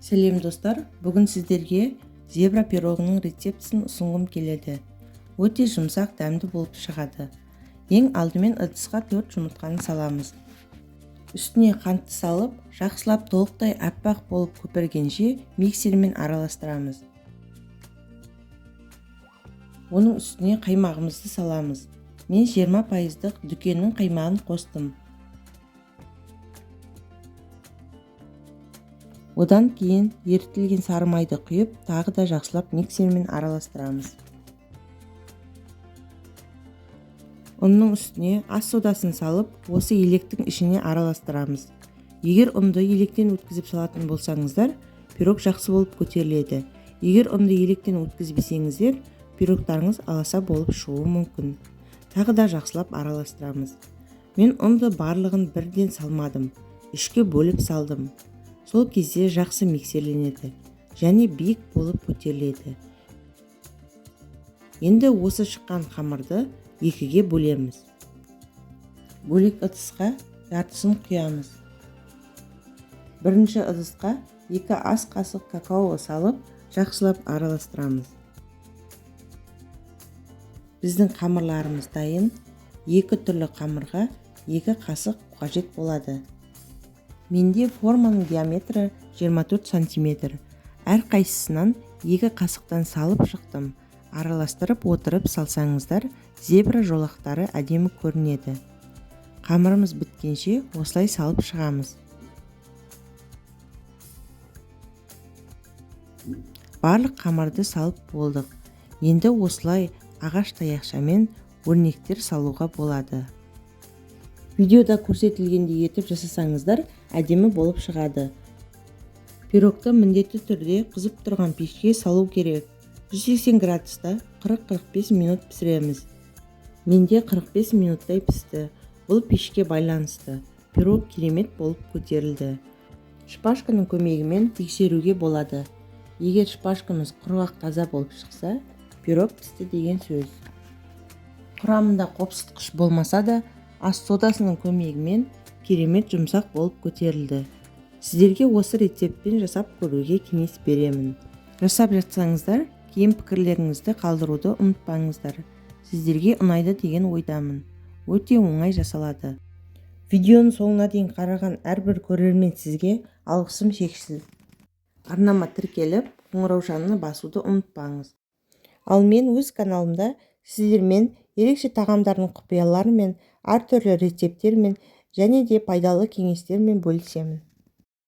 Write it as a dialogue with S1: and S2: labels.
S1: Сәлем, достар! Бүгін сіздерге зебра пирогының рецептісін ұсынғым келеді. Өте жұмсақ, дәмді болып шығады. Ең алдымен ыдысқа 4 жұмыртқаны саламыз. Үстіне қантты салып, жақсылап толықтай аппақ болып көпіргенше миксермен араластырамыз. Оның үстіне қаймағымызды саламыз. Мен 20%-дық дүкеннің қаймағын қостым. Одан кейін ерітілген сары майды құйып, тағы да жақсылап миксермен араластырамыз. Ұнның үстіне ас содасын салып, осы електің ішіне араластырамыз. Егер ұнды електен өткізіп салатын болсаңыздар, пирог жақсы болып көтеріледі. Егер ұнды електен өткізбесеңіздер, пирогтарыңыз аласа болып шығуы мүмкін. Тағы да жақсылап араластырамыз. Мен ұнды барлығын бірден салмадым, үшке бөліп салдым. Сол кезде жақсы миксерленеді және биік болып көтеріледі. Енді осы шыққан қамырды екіге бөлеміз. Бөлек ыдысқа жартысын құямыз. Бірінші ыдысқа 2 ас қасық какао салып, жақсылап араластырамыз. Біздің қамырларымыз дайын. 2 түрлі қамырға 2 қасық қажет болады. Менде форманың диаметрі 24 сантиметр. Әр қайсысынан 2 қасықтан салып шықтым. Араластырып отырып салсаңыздар, зебра жолақтары әдемі көрінеді. Қамырымыз біткенше осылай салып шығамыз. Барлық қамырды салып болдық. Енді осылай ағаш таяқшамен өрнектер салуға болады. Видеода көрсетілгендей етіп жасасаңыздар, әдемі болып шығады. Пирогты міндетті түрде қызып тұрған пешке салу керек. 180 градуста 40-45 минут пісіреміз. Менде 45 минуттай пісті. Бұл пешке байланысты. Пирог керемет болып көтерілді. Шпажканың көмегімен тексеруге болады. Егер шпажкамыз құрғақ таза болып шықса, пирог пісті деген сөз. Құрамында қопсытқыш болмаса да, ас содасының көмегімен керемет жұмсақ болып көтерілді. Сіздерге осы рецептпен жасап көруге кеңес беремін. Жасап жатсаңыздар, кейін пікірлеріңізді қалдыруды ұмытпаңыздар. Сіздерге ұнайды деген ойдамын. Өте оңай жасалады. Видеоның соңына дейін қараған әрбір көрермен сізге алғысым шексіз. Арнама тіркеліп, қоңыраушаны басуды ұмытпаңыз. Ал мен өз каналымда сіздермен ерекше тағамдардың құпияларымен, әртүрлі рецепттермен және де пайдалы кеңестермен бөлісемін.